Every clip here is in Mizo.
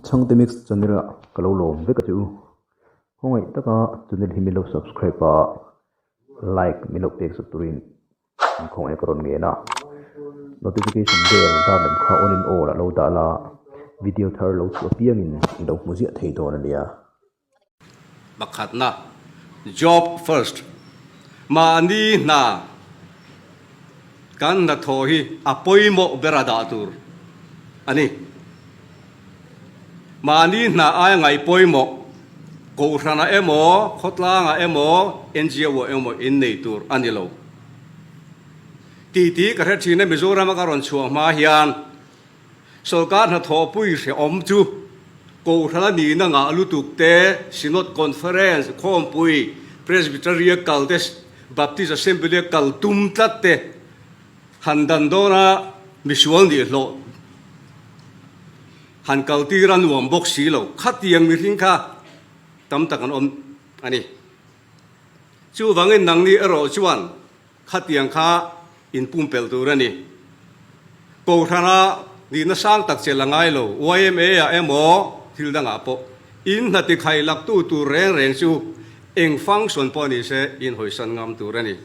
Chhangte Mix channel ah ka lo lawm vek a che u. Khawngaih taka channel hi min lo subscribe a, like min lo pek sak turin an khawngaih ka rawn ngen a. Notification bell dar lem kha on in all ah lo dah la, video thar lo chhuah piangin i lo hmu ziah thei dawn a nia. Pakhatna, Job first, Mahni hna kan hnathawh hi a pawimawh ber a dah tur a ni. Mahni hna aia ngaih pawimawh Kohhranah emaw, khawtlangah emaw, NGO-ah emaw innei tur a ni lo. Titi ka hre thin a, Mizorama ka rawn chhuah hma hian Sorkar hnathawhpui hrehawm chu Kohhran a nihna ngah lutuk te, Synod Conference, Khawmpui, Presbytery-a kal te, Baptist Assembly-a kal tum tlat te han dan dawna misual nihlawh han kaltir a nuam bawk si lo. Khatiang mihring kha tam tak an awm a ni. Chuvangin nangni erawh chuan Khatiang kha inpumpelh tur a ni. Kohhrana nihna sang tak chelh a ngai lo, YMA-ah emaw thil dangah pawh. In hna tikhai laktu tur reng reng chu eng function pawh ni se inhawisan ngam tur a ni.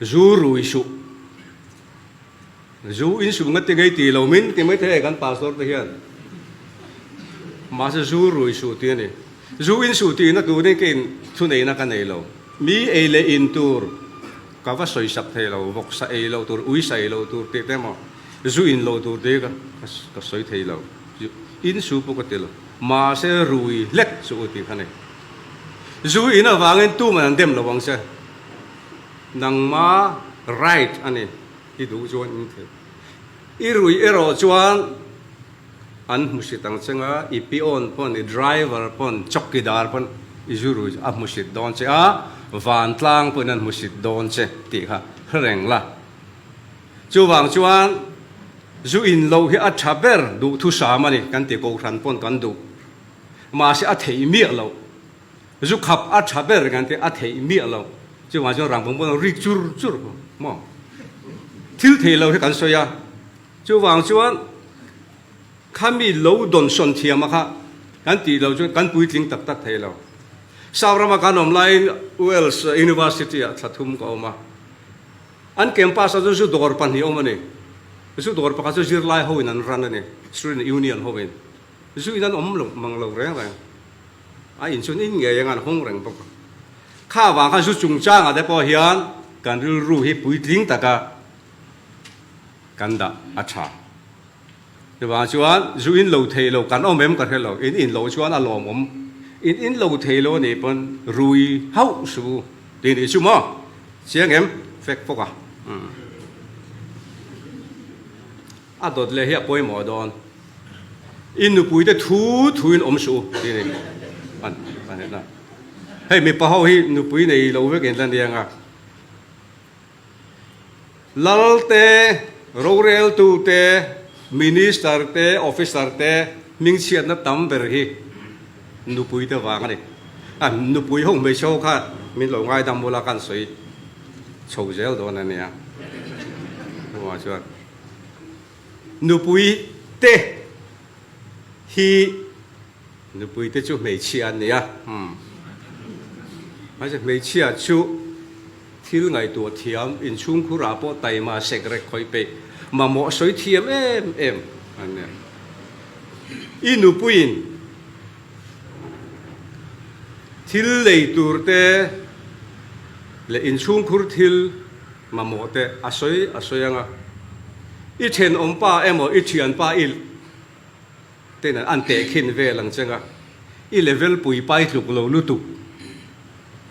Zu rui suh. Zu in suh ngati ngei ti lo min ti mai thei kan pastor te hian. Mahse zu rui suh tih a ni. Zu in suh tihna turin keiin thuneihna ka nei lo. Mi ei leh in tur ka va sawi sak thei lo, vawksa ei loh tur, uisa ei loh tur tih te emaw, zu in loh tur tih ka ka sawi thei lo. In su pawh ka ti lo. Mahse rui hlek chu u tih kha ni. Zu in avangin tuman an dem lo ang che. Nangma right a ni, i duh chuan in thei. I rui erawh chuan an hmusit ang che nga, i peon pawn, i driver pawn, chawkidar pawn i zu rui a hmusit dawn che a, vantlang pawhin an hmusit dawn che tih kha hre reng la. Chuvang chuan zu in loh hi a tha ber duhthusam a ni kan ti, kohhran pawn kan duh. Mahse a theih miah loh. Zu khap a tha ber kan ti a theih miah lo. Chuvang chuan rangpang pawn rik chur chur maw? Thil thei lo hi kan sawi a. Chuvang chuan khami lo dawnsawn thiam a kha kan tih lo chuan kan puitling tak tak thei lo. South rama kan awm laiin Wales University ah thla thum ka awm a. An campus ah chuan zu dawr pahnih awm a ni. Zu dawr pakhat chu zirlai ho in an ran a ni, Student Union ho in. Zu in an awm lo mang lo reng reng. A in chuan in ngei anga an hawng reng bawk a. Kha avang khan zu chungchangah te pawh hian kan rilru hi puitling taka kan dah a tha. Chuvang chuan zu in lo thei lo kan awm em ka hre lo, in in loh chuan a lawmawm. In in lo thei lo a nih pawn rui hauh suh u tih nih chu maw? Chiang em? Fek fawk a. A dawt leh hi a pawimawh dawn. I nupui te thu thu in awm suh u tih a ni. An an en a. Hei mipa ho hi nupui nei lo vek in la nia nga. Lal te, roreltu te, minister te, officer te hmingchhiatna tam ber hi nupui te vang a ni. A nupui ho hmeichhe ho kha min lo ngaidam bula kan sawi chho zel dawn a nia. Chuvang chuan. Nupui te hi nupui te chu hmeichhia an ni a, mahse hmeichhia chu thil ngaihtuah thiam, inchhungkhur ah pawh taima sek rek khawih peih, mamawh sawi thiam em em an ni a. I nupuiin thil lei tur te leh inchhungkhur thil Mamawh te a sawi a sawi ang a, i thenawm pa emaw i thianpa i ten an tehkhin vel ang cheng a, i level pui pai tluk lo lutuk,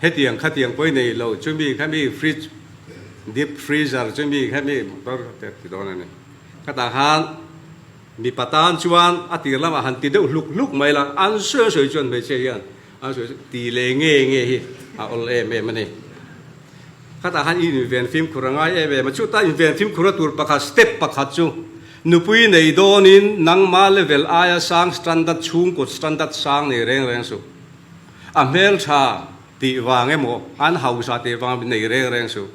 hetiang khatiang pawh i nei lo, chumi khami fridge, deep freezer chumi khami motor te ti dawn a ni. Khatah khan mipa tan chuan a tir lamah han ti deuh hluk hluk mai la, an sawi sawi chuan hmeichhia hian an sawi ti leh nge nge hi a awl em em a ni. Khatah khan i inven fimkhur a ngai em em a, chutah inven fimkhur a tur pakhat step pakhat chu nupui nei dawnin nangma level aia sang standard chhungkut standard sang nei reng reng suh. A hmeltha tih vang emaw an hausa tih vang nei reng reng suh.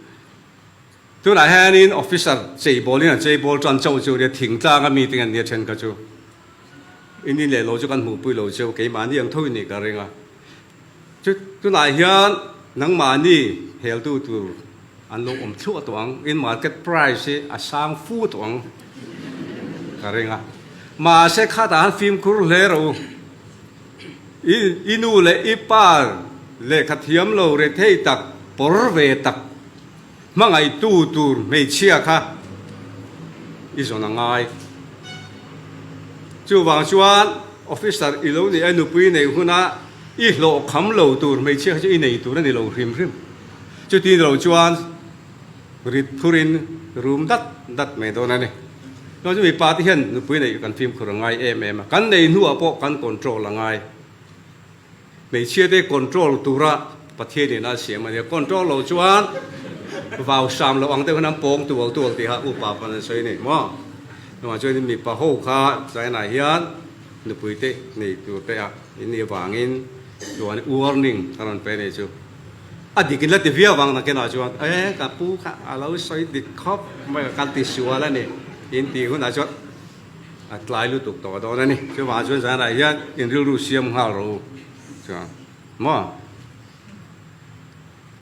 Tunah hianin officer cheibawlin an cheibawl tan chauh chu nia thingtlanga meeting an nia then kha chu in in leh lo chu kan hmuhpui lo cheu keimahni ang tho in nih ka ring a. Chu tunah hian nangmahni heltu tur an lo awm thluah tawh ang, in market price hi a sang fu tawh ang ka ring a. Mahse khatah han fimkhur hle rawh u. I i nu leh i pa lehkha thiam lo rethei tak pawr ve tak hmangaihtu tur hmeichhia kha i zawn a ngai. Chuvang chuan officer i lo nih a nupui nei huna i hlawh kham lo tur hmeichhia kha chu i nei tur a ni lo hrim hrim. Chuti ni lo chuan rit phurin rum dat dat mai dawn a ni. Chuan chu mipa te hian nupui neih kan fimkhur a ngai em em a, kan nei hnuah pawh kan control a ngai. Hmeichhia te control tura Pathian in a siam a nia, control lo chuan vau sam loh ang deuh hian an pawng tual tual tih kha upa pawn an sawi a ni maw. Chuvang chuan mipa ho kha China hian nupui te nei tur te ah in nih avangin chuan warning a rawn pe a ni chu. A dik in la ti viau ang nakinah chuan e ka pu kha a lo sawi dik khawp mai a kan ti sual a ni in tih hunah chuan a tlai lutuk tawh dawn a ni. Chuvangah chuan zanah hian in rilru siam nghal rawh u chuan maw.